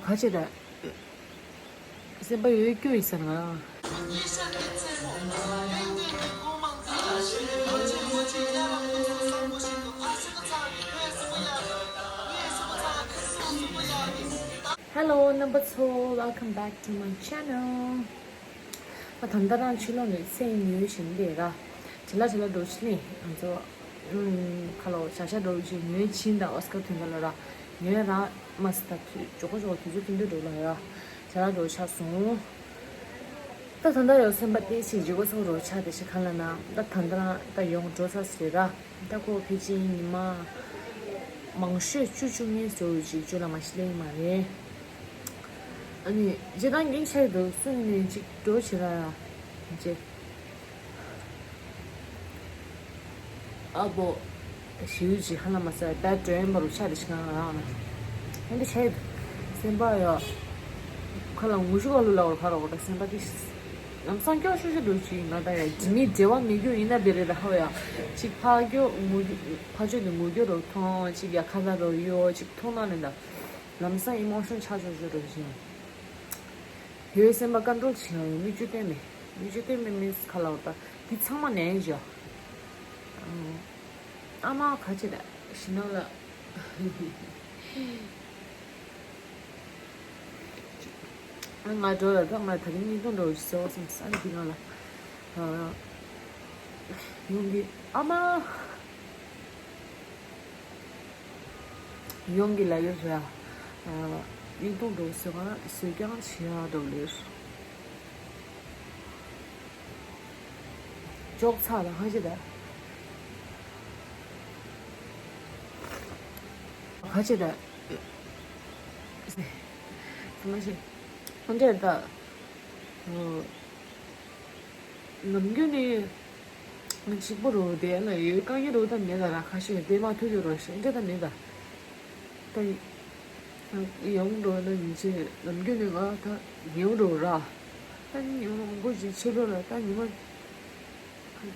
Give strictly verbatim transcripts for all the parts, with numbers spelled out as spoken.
ག་ཅི་རེད། སེམས་པ་ཡོད་སྐྱོ་ཡིན་ས་ང་རང་། Hello རྣམ་པ་ཚོ, welcome back to my channel. ད་ད་ལྟ་རང་ཕྱི་ལོགས་ནས་སེམས་ཉོས་བཞིན་དེ་ར། བྱི་ལ་བྱི་ལ་འགྲོ་ཕྱི་ནས་ང་ཚོ་ཁ་ལོ་བྱ་ཤ་འགྲོ་བཞིན་ཉོས་ཕྱིན་དང་ཨོ་སི་ཀར་ཐོན་ད་ལ་ར། ཉོས་ར་མ་སི་ད་དུས་ཇོ་ཁོ་ཇོ་ཁོ་དུས་ཚོད་ཐུང་ཐུང་འགྲོ་ལ་ར། བྱ་ལ་འགྲོ་ཆགས་སོང་། ད་ད་ལྟ་ཡོད་སེམས་པ་དེ་ཞིག་ཇི་གོ་སོང་རོ་ཆགས་དེ་ཞིག་ག་ལ་ན་ད་ད་ལྟ་རང་ད་ཡོང་འགྲོ་ས་ཟེར་ར། ད་ཁོ་ཕལ་ཆེར་ཉི་མ་མང་ཤོས་བཅུ་བཅུ་གཉིས་ཙམ་ཅིག་བཅུ་ལ་མ་ཤི་ལེ་ཡིན་མ་རེད། ཨ་ནི་རྗེས་ཐང་རྒན་ཆགས་འདུག་སུ་ཡིན་ནའི་ཅིག་འགྲོ་བྱེད་ལ་ཡ་ཅེ། ཨ་བོ། ཞིའུ་ཅིག་ཧ་ལ་མ་ཟ་བའི་བད་འགྲོ་ཡིན་པ་རུ་ཆགས་དེ་ཞིག་གང་ལ་ཡང་ན། ཨ་འདི་ཆགས་འདུག་སེམས་པ་ཡ། ཁ་ལ་ངུ་ཤུ་ག་ལུ་ལ་བར་ཁ་རོགས་ད་སེམས་པ་དེ། ལམ་སང་སྐྱོ་ཤོས་ཤོས་འགྲོ་ཅིག་ང་ད་ཡ་མི་འབྲེལ་བ་མི་རྒྱུ་ཡིན་ན་དེ་རེད་ད་ཧ་བ་ཡ། ཅིག་ཕ་སྐྱོ་ངུ་རྒྱུ་ཕ་ཆོས་དེ་ངུ་རྒྱུ་རོ་མཐོང་ཅིག་ཡ་ཁ་ད་རོ་ཡོ་ཅིག་མཐོང་ན་ལེན་ད། ལམ་སང་ཨི་མོ་ཤོན་ཆགས་ཆོག་ཆོག་འགྲོ་ཅིག་ཡ། ཡོད་སེམས་པ་ཀན་ཊོལ་བྱེད་ཡ་ཡོད་མི་བཅུ་སྟོན་མེད། མི་བཅུ་སྟོན་མེད་མིན་ཁ་ལ་བ་ད་དེ་ཚང་མ་ནན་བཞག་ཨ་མ་ག་ཅི་ད་ཞི་ནང་ལ། ང་འགྲོ་ལ་ཐོག་མ་ད་རིང་གཉིས་སྟོང་འགྲོ་ཟེར་བ་སོང་ས་འདི་གང་ལ། ཡོང་གི་ཨ་མ། ཡོང་གི་ལ་ཡོད་ར། གཉིས་སྟོང་འགྲོ་ཟེར་ག་ཟེར་ཀྱང་བྱེད་ཡ་འགྲོ་ལེར། ཅོག་ཚ་ལ་ཁ་ཆེ་ད། ཁ་ཆེ་ད། ཁ་ཆེ། ཁ་ཆེ་ད། ནམ་རྒྱུན་ནི། གཅིག་པོ་རུ་དེ་ལ་ཡོད་དཀའ་ངལ་རུ་ད་མེད་ད་ར་ཁ་ཤས་དེ་མ་ཐུག་ཡོད་རོ་ཞེས་འདྲ་ད་མེད་ད། ད་ཡོང་འགྲོ་ན་ཉིན་བྱེད་ནམ་རྒྱུན་ནི་ང་ད་ཉེའུ་འགྲོ་ར། ད་ཉི་མ་མང་པོ་ཞིག་ཕྱི་ལོགས་ལ་ད་ཉི་མ་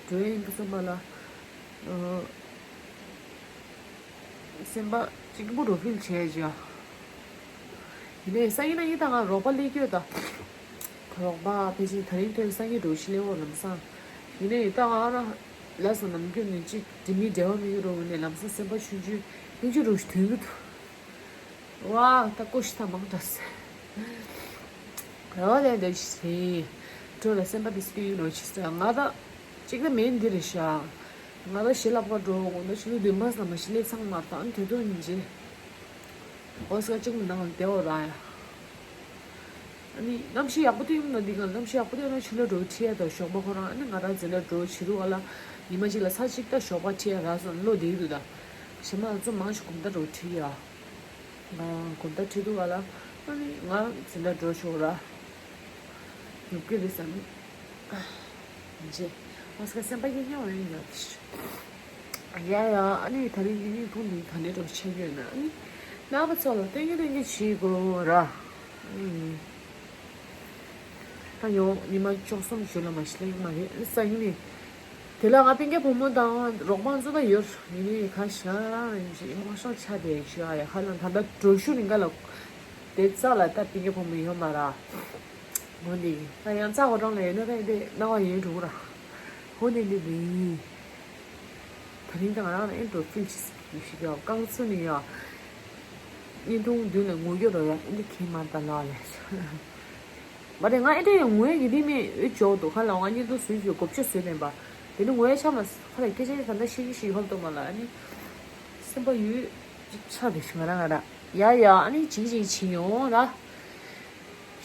འགྲོ་ཡིན་པ་བསམ་པ་ལ། སེམས་པ་གཅིག་པུ་རུ་ཕིལ་བྱས་ཀྱང་། ཡིན་ནའི་སང་ཉིན་ན་ཡིན་ད་ང་རོགས་པ་སླེབས་ཀྱི་ཡོད་ད། རོགས་པ་ཕལ་ཆེར་ད་རིང་ཐོན་སང་ཉིན་འགྲོ་ཤི་ལེ་འོ་ལམ་སང་། ཡིན་ནའི་ད་ང་ར་ལ་སོ་ནམ་རྒྱུན་ནས་གཅིག་དེ་མི་འབྲེལ་བ་མི་ཡོད་རུང་ནས་ལམ་སང་སེམས་པ་ཆུང་ཆུང་སྙིང་རྗེ་རུ་ཞིག་ཐོན་གི་འདུག་ཝ་ད་ཀོ་ཤི་ཐ་མང་དྲགས། རེ་བ་ལས་འདོད་ཞིག་རེད། འགྲོ་ལ་སེམས་པ་དེ་སུ་ཡིན་རོགས་ཞིག་ཟེར་ང་ད། གཅིག་ད་མེད་འདི་རེད་ཤག་ང་ད་ཞི་ལབ་ག་འགྲོ་དགོས་ན་ཕྱི་ལོ་བདུན་པ་ཙམ་མ་ཞི་ལས་ཚང་མ་དང་དེ་དུས་ཡིན་རྗེས། ཨོ་སི་ཀ་གཅིག་མི་ནང་ལ་བསྡད་འོ་ར་ཡ། ཨ་ནི་གནམ་གཤིས་ཡག་པོ་ཐོན་ཡོང་ན་འདི་ག་གནམ་གཤིས་ཡག་པོ་ཐོན་ན་ཕྱི་ལོགས་འགྲོ་ཁྲིད་ཡ་དང་ཞོགས་པ་ཁོ་རང་ཨ་ནི་ང་རང་འཛིན་གྲྭ་འགྲོ་བྱེད་དུས་ག་ལ་ཉི་མ་གཅིག་ལ་ཚར་གཅིག་ད་ཞོགས་པ་ཁྲིད་ཡ་རག་སོང་བློ་བདེ་གི་འདུག་ད། གཞན་མ་ཚོ་མང་ཆེ་དགོང་དག་འགྲོ་ཁྲིད་ཡ། ང་དགོང་དག་ཁྲིད་དུས་ག་ལ་ཨ་ནི་ང་འཛིན་གྲྭ་འགྲོ་ཆོག་ར། ཡོད་ཀྱི་རེད་བསམ། རྗེ། ཨོ་སི་ཀ་སེམས་པ་སྐྱིད་སྐྱིད་འོང་ཡིན་ལ། ཡ་ཡ་ཨ་ནི་ད་རིང་གི་ཉིན་ཐུང་འདི་ད་ནས་འགྲོ་ཆེ་ཡོད་ན་ཨ་ནི། རྣམ་པ་ཚོ་ལ་སྟོན་གྱི་སྟོན་གྱི་བྱེད་དགོས་ར། ཨུམ། ད་ཡོང་ཉི་མ་བཅུ་གསུམ་ཞུ་ལ་མ་ཤི་ལེགས་མ་རེད་ཨ་ནི་ས་ཡིན་ནི། དེ་ལ་ང་སྤུན་ཀྱག་བུ་མོ་དང་རོགས་པ་ཚོ་ད་ཡོད་ཡིན་ནི་ཁ་ཤ་རང་རང་ཡིན་ཞིག་མང་ཤོས་ཆ་དེ་ཞུ་ཨ་ཡ་ཧ་ལམ་ད་ལྟ་འགྲོ་ཤུ་རིང་ག་ལ། དེ་རྩ་ལ་ད་སྤུན་ཀྱག་བུ་མོ་ཡོད་མ་ར། འོ་འདི་ད་ཡང་རྩ་འོ་གྲོང་ལ་ཡོད་ན་ད་འདི་སྣང་བ་ཡོད་འགྲོ་ར། འོ་འདི་འདི་འདི། ད་རིང་ད་ང་རང་ལ་ཨེ་འགྲོ་ཕིལ་ཆི་ཞིག་ཡོད་ཤི་ཀྱང་རྐང་ཚུགས་ནི་ཡ། བརྙན་ཐུང་མདུན་ལ་ངུ་རྒྱུ་རོ་ཡ་ཨེ་འདི་ཁྱེད་མ་ད་ལ་ལས། མ་རེད་ང་ཨེ་འདྲ་ཡང་ངུ་ཡ་གི་འདི་མི་འོས་ཅོག་འདུག་ཁ་ལ་ང་བརྙན་ཐུང་བཟོས་བྱོས་གོ་ཆ་བཟོས་མེད་པ། དེ་ནི་ངུ་ཡ་ཆ་མ་ཁ་ལ་སྐད་ཆ་ད་ལྟ་ཤེས་ཀྱི་ཤེས་ཧོབ་ཏོ་མ་ལ་ཨ་ནི། སེམས་པ་ཡུད་ཆ་དེ་ཤི་ང་རང་ང་ར། ཡ་ཡ་ཨ་ནི་ཅིག་ཅིག་བྱེད་ཡོང་ར།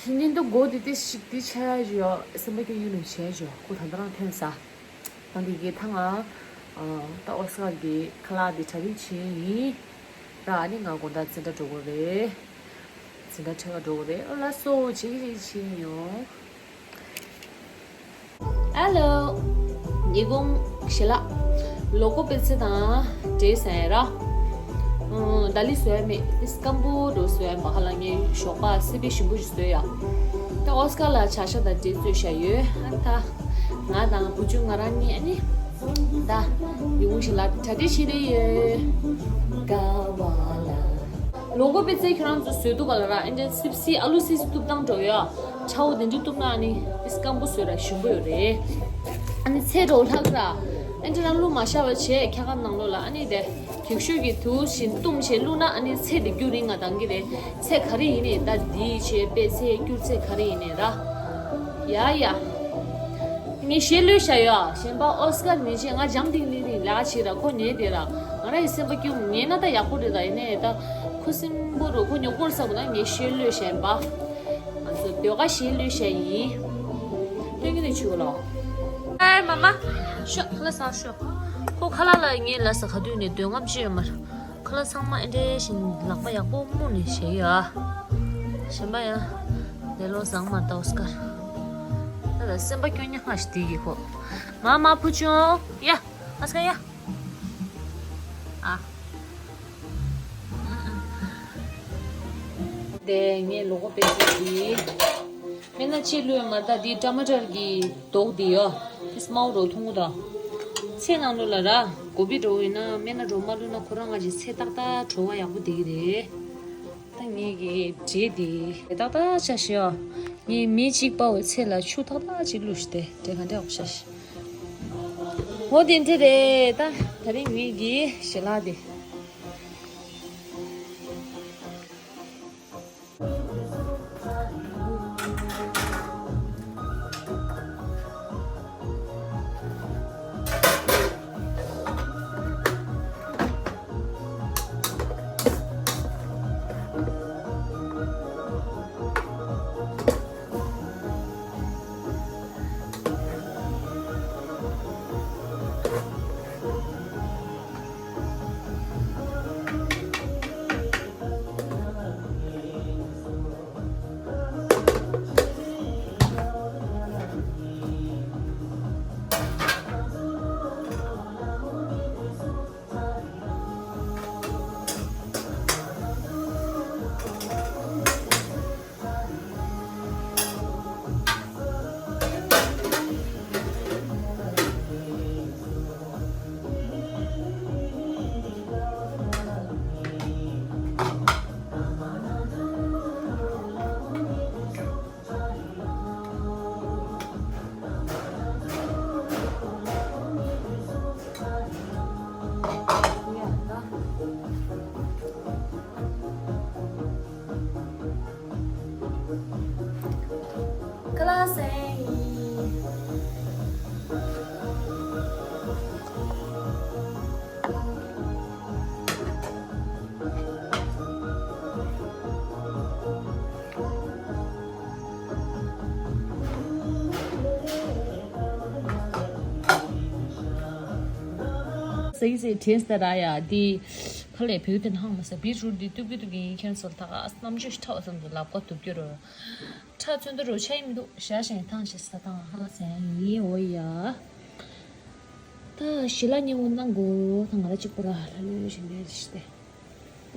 ཤི་ཉིན་དུ་མགོ་དེ་དེ་ཞིག་དེ་ཆ་ཡ་ཞུ་ཡ་སེམས་པ་སྐྱོ་ཡུན་རིང་བྱས་ཞུ་ཁོ་ད་ལྟ་རང་འཐེན་ས། ཨ་འདི་གི་ཐང་ང་། ད་ཨོ་སི་ཀར་གི་ཁ་ལག་འདི་གྲ་སྒྲིག་བྱེད་ཡིན། ར་ཨ་ནི་ང་དགོང་དག་འཛིན་གྲྭ་འགྲོ་དགོས་རེད། འཛིན་གྲྭ་ཁྲིད་ག་འགྲོ་དགོས་རེད་ཨ་ལ་སོ་བྱེད་ཀྱི་བྱེད་ཀྱི་ཡོང་། ཧེ་ལོ། ཉི་གུང་ཞི་ལ། ལོ་གོ་པེ་ཚེ་དང་འབྲེལ་ཟེར་ཡ་ར། ཨང་། ད་ལི་བཟོས་མེད། སྐམ་པོ་རུ་བཟོས་མ་ཧ་ལ་ངའི་ཞོགས་པ་སི་པའི་ཞིམ་པོ་ཞིག་བཟོས་ཡ། ད་ཨོ་སི་ཀར་ལ་བྱ་ཤ་དང་འབྲེལ་བཙོས་བཞག་ཡོད། ཨ་ད། ང་དང་བུ་ཆུང་ང་རང་གཉིས་ཨ་ནི། ད། ཉི་གུང་ཞི་ལ་གྲ་སྒྲིག་བྱེད་དེ་ཡོད། དགའ་བ་ལ། ལོ་གོ་པེ་ཙེ་ཁྱོད་རང་ཚོ་བཟོས་འདུག་ག་ལ་ར། ཨེ་འདྲ་སིབ་སི་ཨ་ལུ་སིབ་སི་བཏུབ་བཏང་འགྲོ་ཡོད། ཆའོ་དེ་འདྲ་བཏུབ་ན་ཨ་ནི་ཏིས་སྐམ་པོ་བཟོས་ར་ཞིམ་པོ་ཡོད་རེད། ཨ་ནི་ཚེ་རོ་ལྷག་ར། ཨེ་འདྲ་རང་བླུག་མ་བཞག་པ་བྱས་ཁྱ་ཁ་ནང་ལོགས་ལ་ཨ་ནི་དེ། གེགས་ཤོས་ཀྱི་དུ་བཞིན་བཏུམ་བྱས་བླུགས་ན་ཨ་ནི་ཚེ་དེ་རྒྱུ་རིང་ང་དང་གི་རེད། ཚེ་ག་རེ་ཡིན་ནའི་ད་འདིའི་ཆེ་པེ་ཚེ་སྐྱུར་ཚེ་ག་རེ་ཡིན་ནའི་ར། ཡ་ཡ། ངས་ཞེ་ལོས་བྱ་ཡོད་ཨ། གཞན་པ་ཨོ་སི་ཀར་ནས་ཆེ་ང་འཇམ་ཐིང་ཐིང་ཐིང་ལ་བྱེད་ར་ཁོ་ཉེ་དེ་ར། ང་ར་ཡི་སེམས་པ་སྐྱུག་ཉེ་ན་ད་ཡག་པོ་རེད་ད། ཡིན་ནའི་ད་ཁོ་སེམས་པོ་རུ་ཁོ་ཉོ་སྐོར་ས་བུ་ན་ངས་ཞེ་ལོས་བྱས་པ། ང་ཚོ་ཟློས་གར་ཞེ་ལོས་བྱས་ཡིན། ཐོན་གི་ནས་ཆུ་ལོ། ཨེ་མ་མ། ཤོག་ཁ་ལག་ཟ་ཤོག་ཁོ་ཁ་ལག་ལ་ངས་ལ་ས་ག་དུས་ནས་འདོད་རྔམ་ཅི་ཡོད་མ་རེད། ཁ་ལག་ཚང་མ་ཨེ་འདྲས་བཞིན་ལག་པ་ཡག་པོ་རྨོས་ནས་བཞེས་ཡོད་ཨ། གཞན་པ་ཡང་ལེ་ལོ་བཟང་མ་ལྟ་བུ་སྐར། ད་ལྟ་སེམས་པ་སྐྱོ་ཉག་ང་ཞིག་དེ་གི་ཁོ། མ་མ་བུ་ཆུང་ཡ། ཨ་སྐར་ཡ། ཨ། དེ་ངས་ལོ་གོ་པེ་ཅིག་གི་སྨན་སྣ་ཅི་ལུས་མ་ད་འདི་ཊ་མ་ཊར་གྱི་མདོག་འདི་ཡོ། དེ་སྨའུ་རོ་འཐུང་གོ་ད། ཚེ་ནང་ལོ་ལ་ར་གོ་བི་འགྲོ་ཡིན་ན་སྨན་སྣ་རོ་མ་ལུས་ན་ཁོ་རང་ང་ཅི་ཚེ་ཏག་ཏག་བྲོ་བ་ཡག་པོ་འདི་གི་རེད། ད་ངས་གི་བྲིས་འདི་ཏག་ཏག་ཆ་ཤི་ཡོ། ངས་མི་གཅིག་པ་བོ་ཚེ་ལ་ཆུ་ཏག་ཏག་ཅིག་བླུགས་ཤི་དེ་དེ་ག་འདྲ་འོག་ཤ་ཤི། འོ་དེ་འདྲ་རེད་ད། ད་རིང་ངས་གི་ཞི་ལ་དེ། ཀ་ལ་སེ། སེ་སེ་ཐེས་ཏ་ར་ཡ་དི་ཁ་ལས་བུ་དེ་ནང་མ་ཟ་བི་རུ་དི་ཏུ་བི་ཏུ་གི་ཁྱེར་སོང་ད་ག་ཨ་སྣམ་ཆུ་ཐག་སོང་དུ་ལབ་ཀ་དུ་བསྐྱུར་རོ། ཁྲག་ཚོན་དུ་རོ་ཆ་ཡི་མི་འདུག་ཞ་ཞེན་ཐང་ཞེ་ས་ཐང་ཧ་ལ་ཟན་ཡི་འོ་ཡ། ད་ཞི་ལ་ཉེ་བོ་ནང་གོ་ཐང་ང་ར་གཅིག་པོ་ར་ལ་ལོས་ཞིག་ལས་ཞིག་སྟེ།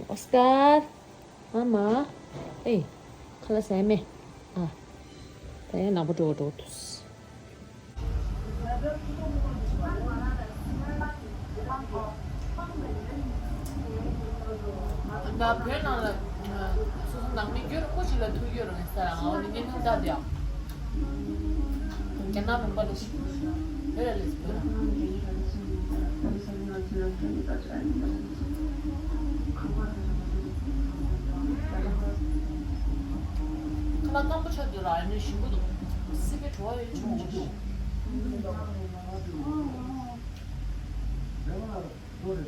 ཨོ་སི་ཀར། ཨ་མ། ཨེ། ཁ་ལ་ཟས་མེད། ཨ། ད་ཡང་ནག་པོ་འགྲོ་འགྲོ་ཐུས། ད་བོད་ནང་ལ་སོ་སོ་ནང་མི་རྒྱུ་རིང་པོ་ཞིག་ལ་ཐུག་རྒྱུ་རང་ས་རང་ཨ་བ་ནི་ཉིན་ཐུང་ད་དེ་ཡང་རྒྱ་ནག་ལུང་པ་ལ་ཞིག་བོད་ལ་ལས་བོད་ལ། ཁ་ལག་སྐམ་པོ་ཆགས་འདུག་ལ་ཨ་ནི་ཞིམ་པོ་འདུག་སྲིད་པའི་བྲོ་བ་ཡོད་ཆུང་ཆུང་ཞིག་བོད་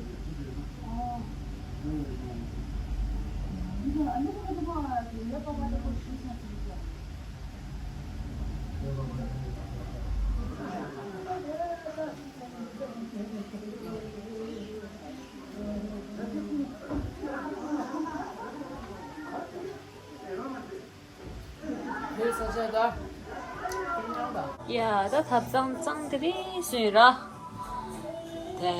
ས་ཆ་ག་ཡ་ད་ཐབ་ཚང་ཚང་དེ་རིང་སུ་ཡིན་ར། དེ།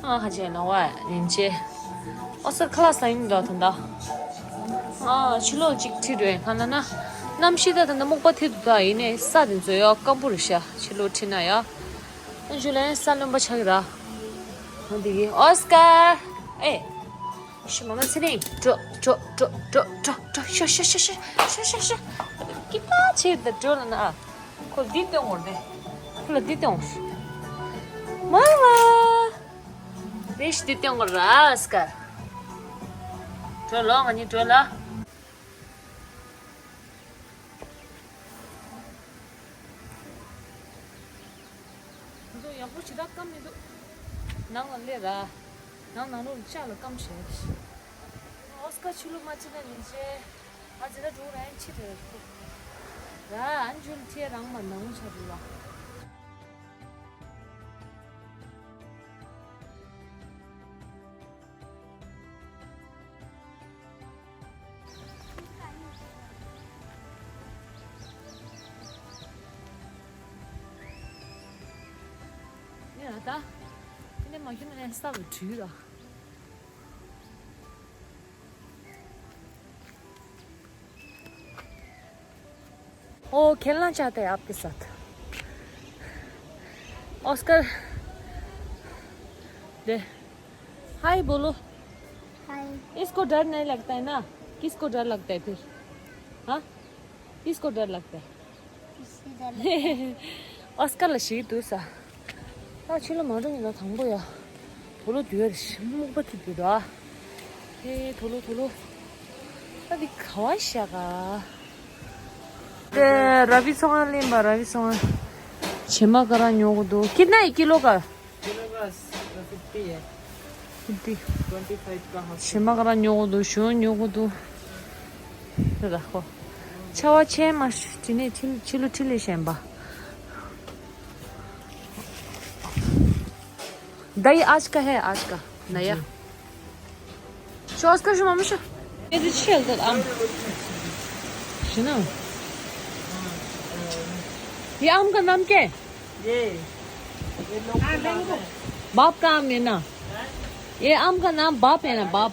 ཨ་ཁ་ཆེ་ནོ་བ་ཡིན་ཆེ། ཨོ་སར་ཁ་ལག་ཟ་ཡིན་འདོད་ཐོན་ད། ཨ་ཕྱི་ལོགས་གཅིག་ཁྲིད་རེད་ཁ་ན་ན། གནམ་གཤིས་ད་ད་ནི་སྨུག་པ་ཐེབས་འདུག་ད་ཡིན་ནའི་ས་དེ་ཚོ་ཡོ་སྐམ་པོ་རེད་ཤག་ཕྱི་ལོགས་ཁྲིད་ན་ཡ། ཨ་ཇུ་ལན་ས་རློན་པ་ཆགས་ཀྱི་ར། ཨ་འདི་གི་ཨོ་སི་ཀར། ཨེ། ཤི་མ་མ་ཚེ་རིང་། འགྲོ་འགྲོ་འགྲོ་འགྲོ་འགྲོ་འགྲོ། ཤོ་ཤོ་ཤོ་ཤོ་ཤོ་ཤོ་ཤོ། སྐྱིད་པ་ཆེ་ད་འགྲོ་ལ་ན། ཨ་ཁོ་འདི་སྟོན་འོར་དེ། ཁོ་ལ་འདི་སྟོན་འོར། མ་མ། དེ་ཤི་འདི་སྟོན་འོར་ར་སྐར། འགྲོ་ལོ་ང་གཉིས་འགྲོ་ལ། ང་ཚོ་ཡག་པོ་ཞེ་དྲག་སྐམ་མི་འདུག་ནང་ལ་སླེབས་ར། ནང་ནང་ལོགས་ལ་ལྕགས་ལ་སྐམ་བྱས། ཨོ་སྐར་ཆུ་ལུ་མ་ཕྱིན་ན་ཉིན་ཅེ། ཨ་ཙི་ད་འགྲོ་ར་ཡིན་ཕྱི་རེད་ཁུག་ར་ཨ་འཇུ་ལ་ཁྱེད་རང་མ་ནང་ཆ་རུ་བ། ཡ་ད། དེ་ནས་མ་ཁྱོད་ནས་ས་བ་བྲུས་ར། ओ, खेलना चाहता है आपके साथ? ऑस्कर, दे, हाय बोलो। हाय। इसको डर नहीं लगता है ना? किसको डर लगता है फिर? हाँ, किसको डर लगता है? इससे डर लगता है। ऑस्कर ལ་ཞིག་འདུག་ས། ད་ཕྱི་ལོ་མ་འགྲོ་ཡིན་ན་དང་པོ་ཡ། དུག་ལོག་འདུག་ཡ་རེ་ཞིག་སྨུག་པ་ཐིབས་འདུག་ད། ཧེ་དུག་ལོག་དུག་ལོག་ད་འདི་ག་བ་ཤ་ག་དེ་ར་བི་ཚོང་ལེན་པ་ར་བི་ཚོང་། བྱེ་མ་ཀ་ར་ཉོ་གི་འདུག कितना है किलो का? किलो का फिफ्टी है। फिफ्टी। ट्वेंटी फ़ाइव का हाफ। བྱེ་མ་ཀ་ར་ཉོ་གི་འདུག་ཞུ་ཉོ་གི་འདུག་དེ་ལ་ཁོ། ཆ་བ་ཆེ་མ་ཞུ་དེ་ནས་ཕྱི་ལོ་ཁྲི་ལས་གཞན་པ། दाई आज का है, आज का नया। شو آسکا شو ماما شو. ये तो छेल तो आम। सुनो। ये आम का नाम क्या है? ये, ये लोग बाप का आम है ना? ये आम का नाम बाप है ना, बाप?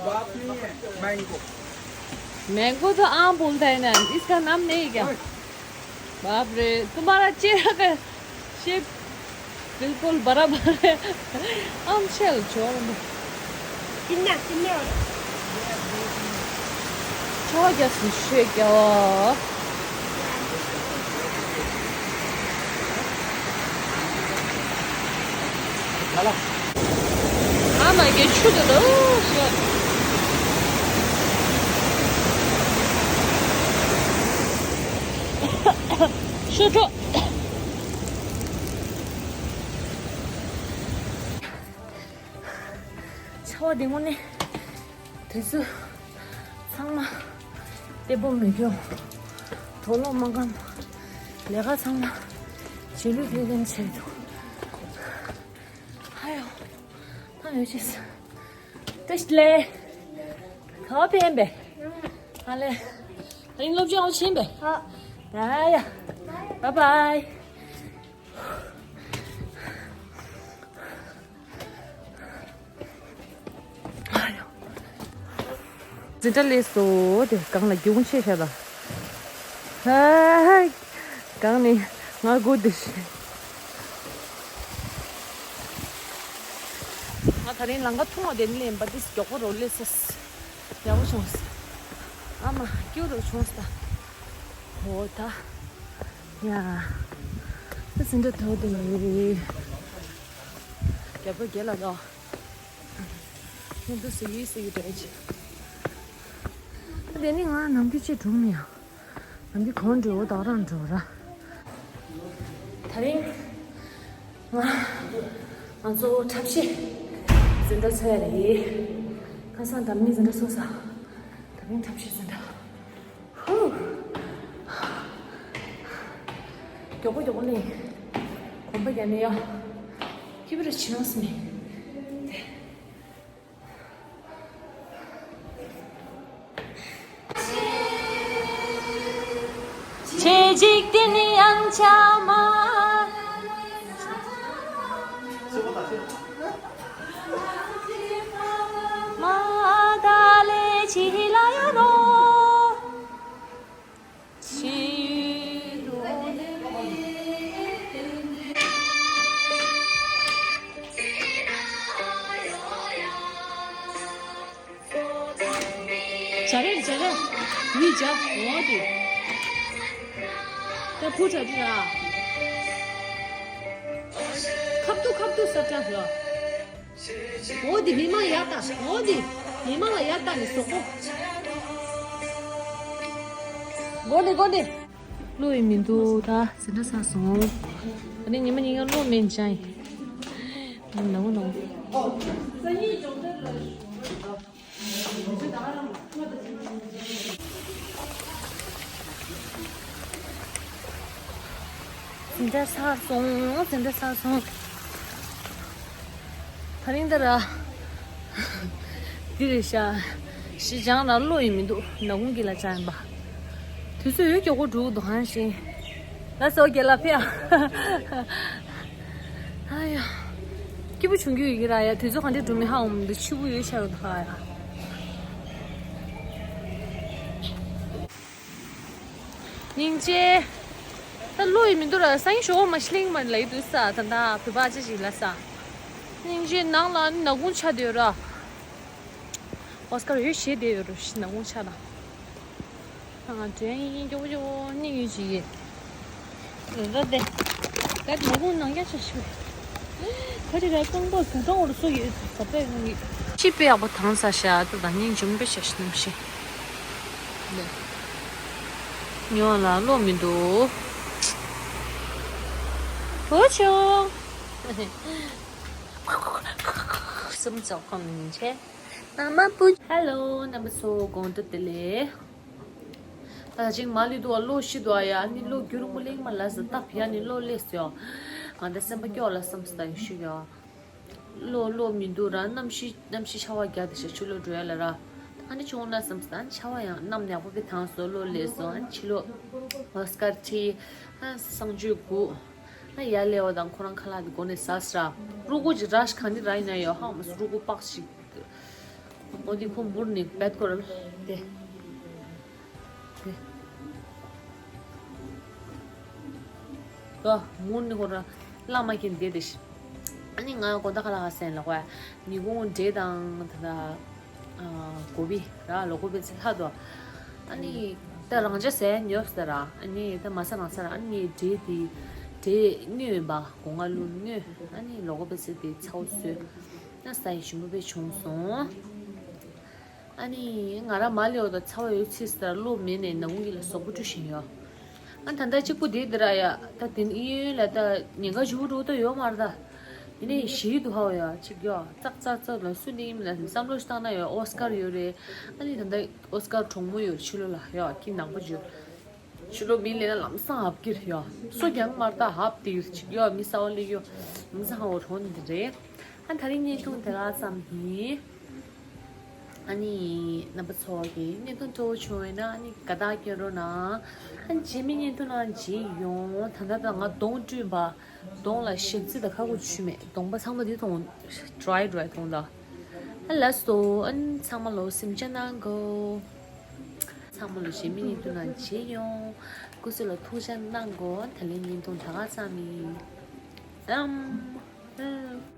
बाप नहीं है, मैंगो। मैंगो तो आम बोलता है ना, इसका नाम नहीं क्या? बाप रे, तुम्हारा चेहरा का शेप बिल्कुल बराबर है। आम छेल छोड़। कितना, कितना? क्या क्या सुशे क्या? ཨ་མ་གི་ཆུ་དེ་ལོ་ཤོད། ཤོད་འགྲོ། ཆར་པ་དེ་སྔོན་ནས་དུས་ཚོད་ཚང་མ་བདེ་པོ་མི་འགྱོ། དུག་ལོག་མ་སྐམ། ལས་ཀ་ཚང་མ་རྗེས་ལུས་ལྷོད་ལྷོད་བྱས་འདུག་ཧ་ཡོ། ཧ་ཡོ་ཅེས། ཏེ་ལེ། ག་པར་ཕེབས་པས། ཧ་ལེ། ཨིན་སློབ་སྦྱོང་ཕྱིན་པས། ཧ། ཡ་ཡ། བའི་བའི། འཛིན་གྲྭ་ལས་སོ་དེ་གང་ལ་རྒྱུག་ཆེ་ཤ་ལ། ཧའི། གང་ནས་ང་དགོས་དེ་ཤི། ང་ད་རིང་ལང་ཀ་ཐུང་བ་དེ་ནི་ལེན་པ་དེ་མགྱོགས་པོ་རོ་ལེ་སེ། ཡག་པོ་བྱུང་སོང་། ཨ་མ་སྐྱུ་རུ་བྱུང་སོང་། འོ་ད། ཡ། ད་འཛིན་གྲྭ་ཐོག་དེ་ནི། རྒྱབ་པ་རྒྱལ་ལ་ལོ། ཁྱེད་ཚོ་སུ་ཡིས་སུ་ཡིས་འདྲ་ཅིག་དེ་ནི་ང་ནམ་རྒྱུན་ཅིག་གྲོངས་མི་ཡང་། ནམ་རྒྱུན་གང་འགྲོ་འོ་དག་རང་འགྲོ་ར། ད་རིང་ང་ང་ཚོ་འཁྲབ་གཞས་འཛིན་གྲྭ་ཚོགས་ཡ་རེད། ཁ་སང་འདམ་ནི་འཛིན་གྲྭ་ཚོགས་ས། ད་རིང་འཁྲབ་གཞས་འཛིན་གྲྭ། ཧུ། མགྱོགས་པོ་མགྱོགས་པོ་ལེན། གོམ་པ་རྒྱག་ནས་ཡ། ཁྱི་པི་ར་ཕྱི་ནང་སི་མེད། ཆེ་འཇིག་རྟེན་ཡང་བྱ་མ། མ་ད་ལེ་ཆི་ལ་ཡ་རོ། ཆི་རོ། བྱ་རེད་བྱ་རེད། མི་བྱ་འོ་དེ། ད་ཕུ་བྱ་དེ་ར། ཁབ་ཏུ་ཁབ་ཏུ་ས་བཀྲ་ལ། འོ་དེ་མི་མང་ཡར་ལྟ། འོ་དེ་མི་མང་ལ་ཡར་ལྟ་ནས་སོག་པོ། སྒོ་ནས་སྒོ་ནས། བློ་ཡིན་མི་འདུག་ད་ཟིན་འདྲ་ས་སོང་། ཨ་ནི་ཉི་མ་ཉིན་ཀ་བློ་མེད་ཅང་ཡིན། ནང་ནང་། འཛིན་གྲྭ་ཚར་སོང་། འཛིན་གྲྭ་ཚར་སོང་། ད་རིང་ད་ར། འདི་རེད་ཤག་ཞི་ཅང་ལ་བློ་ཡིན་མི་འདུག་ནག་ཁུང་གི་ལ་ཅང་ཡིན་པ། དུས་ཚོད་འོད་མགྱོགས་པོ་འགྲོ་འདུག་གང་ཤེས། ལ་སོ་རྒྱལ་ལ་ཕེ་ཨ། ཨ་ཡ། སྐྱིད་པོ་བྱུང་རྒྱུ་ཡོད་ཀྱི་ར་ཡ། དུས་ཚོད་གང་འདྲ་འགྲོ་མི་ཧ་འོང་མི་འདུག་ཕྱི་པོ་ཡོད་ཤག་ཡོད་ཧ་ཡ། སྙིང་རྗེ། ད་བློ་ཡིན་མི་འདུག་ར། སང་ཉིན་ཞོགས་མ་ཤི་ལིང་མ་ལ་ཡི་འདུག་ས། ད་ད་བོད་པ་ཅི་ཞིག་ལ་ས། སྙིང་རྗེ་ནང་ལ་ནག་ཁུང་ཆགས་བསྡད་ཡོད་ར། ཨོ་སི་ཀར་ཡོད་བཞེས་བསྡད་ཡོད་ར་ཤི་ནག་ཁུང་ཆགས་ན། ང་དྲན་ཡིན་སྐྱོ་པོ་སྐྱོ་པོ་སྙིང་ཡོད་ཅིག་ཡིན། རེད་ར་དེ། ད་ནག་ཁུང་ནང་རྒྱ་ཆ་ཞིག་ཁ་ཅིག་ལ་རྐང་པ་ག་གྲོང་བར་སོ་ཡོད་ཟབ་ད་ཡོང་གི། ཅི་དཔེ་ཡག་པོ་དྭངས་ས་ཤ་ད་ད་སྙིང་འཇོམས་པའི་ཤ་ཤ་ནམ་ཤི། ཉོ་ལ་བློ་མི་འདུག་འོ་ཆོ། སུམ་ཙག་ཁོམ་ཉིན་ཆེ། ན་མ་པུ། ཧེ་ལོ། རྣམ་པ་ཚོ་དགོང་དྲོ་བདེ་ལེགས། ད་ཅིག་མ་ལུས་འདུག་ཨ། གློག་ཤི་འདུག་ཨ་ཡ། ཨ་ནི་གློག་རྒྱུ་རིང་པོ་ལེགས་མ་ལ་ཟ་ད་ཕི་ཡ་ནི་གློག་ལས་སོ། ང་ད་སེམས་པ་སྐྱོ་ལ་བསམ་སྟ་ཡོད་ཤི་ཡ། གློག་གློག་མི་འདུག་ར། གནམ་གཤིས་གནམ་གཤིས་ཆར་པ་རྒྱག་དེ་ཤ་ཆུ་ལོག་འགྲོ་ཡ་ལ་ར། ད་ནི་ཆུང་ན་བསམ་སྟ་ཆར་པ་ཡང་གནམ་ཡག་པོ་བི་ཐང་སོ་གློག་ལས་སོ། ཨ་ནི་ཕྱི་ལོགས་ཨོ་སི་ཀར་ཁྲི། ཨ་གསང་སྤྱོད་དགུ། ཨ་ཡ་ལེ་བ་དང་ཁོ་རང་ཁ་ལག་དེ་སྒོ་ནས་ཟ་སྲ། རུ་གུ་ཅི་ར་ཤ་གང་དེ་ར་ཡིན་ན་ཡོད་ཧང་མ་སུ་རུ་གུ་པགས་ཤིག་འོ་དེ་ཁོ་འབུར་ནི་བེད་ཀོ་ར་དེ། དེ། ད་མུར་ནི་ཁོ་ར་བླ་མ་ཁྱེར་བསྡད་དེ་ཤི། ཨ་ནི་ང་དགོང་དག་ཁ་ལག་ཟ་ཡིན་ལ་ཁོ་ཡ། ཉིན་གུང་འབྲས་དང་ད་ད། ཨ་གོ་བི་ར་ལོ་གོ་བི་ཚེ་ལྷ་དོ། ཨ་ནི་ད་རང་ཅག་ཟས་ཉོབ་ས་ར། ཨ་ནི་ད་མ་ཟ་རང་ཟ་ར། ཨ་ནི་འབྲས་དེ་འབྲས་དངོས་ཡིན་པ་སྒོ་ང་ལུ་དངོས། ཨ་ནི་ལོ་གོ་བི་ཚེ་དེ་ཚའོ་སོས། ན་ས་ཡི་ཞིམ་པོ་པའི་བྱུང་སོང་། ཨ་ནི་ང་རང་མ་ལེའོ་དང་ཚ་བ་ཡོད་ཚིས་ལྟར་བློ་མེད་ནས་ནང་གི་ལ་ཟོག་པོ་བཀྲུ་བཞིན་ཡོད། ཨ་ད་ལྟ་གཅིག་པུ་དེ་འདི་ར་ཡ། ད་དེ་ནི་ཨི་ཡོན་ལ་ད་ཉེན་ཁ་ཞུ་འགྲོ་ད་ཡོད་མ་རེད་ད། ཡིན་ནའི་ཞིག་ཏུ་ཧའོ་ཡ་གཅིག་ཡོད་ཙག་ཙག་ཙག་ལ་སུ་ནི་ཡིན་ལ་བསམ་བློ་ཞིག་བཏང་ན་ཡོད། ཨོ་སི་ཀར་ཡོད་རེད། ཨ་ནི་ད་ལྟ་ཨོ་སི་ཀར་གྲོགས་མོ་ཡོད་ཕྱི་ལོ་ལ་ཡོད་ཁྱི་ནག་པོ་བརྗོད། ཕྱི་ལོ་མི་ལས་ན་ལམ་སང་ཧབ་ཀིར་ཡོད། སོ་རྒྱང་མར་ད་ཧབ་ཏིར་ཅིག་ཡོད་མི་ས་འོ་ལེ་ཡོད། མི་ས་ཧ་འོ་གྲོང་འདི་རེད། ཨ་ད་རིང་བརྙན་ཐུང་དེ་ག་ཙམ་ཡིན། ཨ་ནི་རྣམ་པ་ཚོ་གི་བརྙན་ཐུང་སྤྲོ་བོ་བྱུང་བས་ན་ཨ་ནི་དགའ་རྟགས་སྐྱོན་རོགས་གནང་། ཨ་ནི་རྗེས་མའི་བརྙན་ཐུང་ནང་མཇལ་ཡོང་། ད་ལྟ་ད་ང་གདོང་བཀྲུས་པ། གདོང་ལ་ཞེབ་རྩི་དང་ཁ་ཁུ་ཆུ་མེད། གདོང་པ་ཚང་མ་འདི་ཐོང་ཌ་རའི་ཌ་རའི་ཐོང་ད། ཨ་ལགས་སོ། ཨ་ནི་ཚང་མ་ལོ་སེམས་ཅན་གནང་གོ། ཚང་མ་ལོ་གཞན་མི་ཉིན་ཐུང་ནང་མཇལ་ཡོང་། སྐུ་གཟུགས་ལ་ཐུགས་ཅག་གནང་གོ། ད་ལན་ཉིན་ཐུང་ད་ག་ཙམ་ཡིན། ཨམ།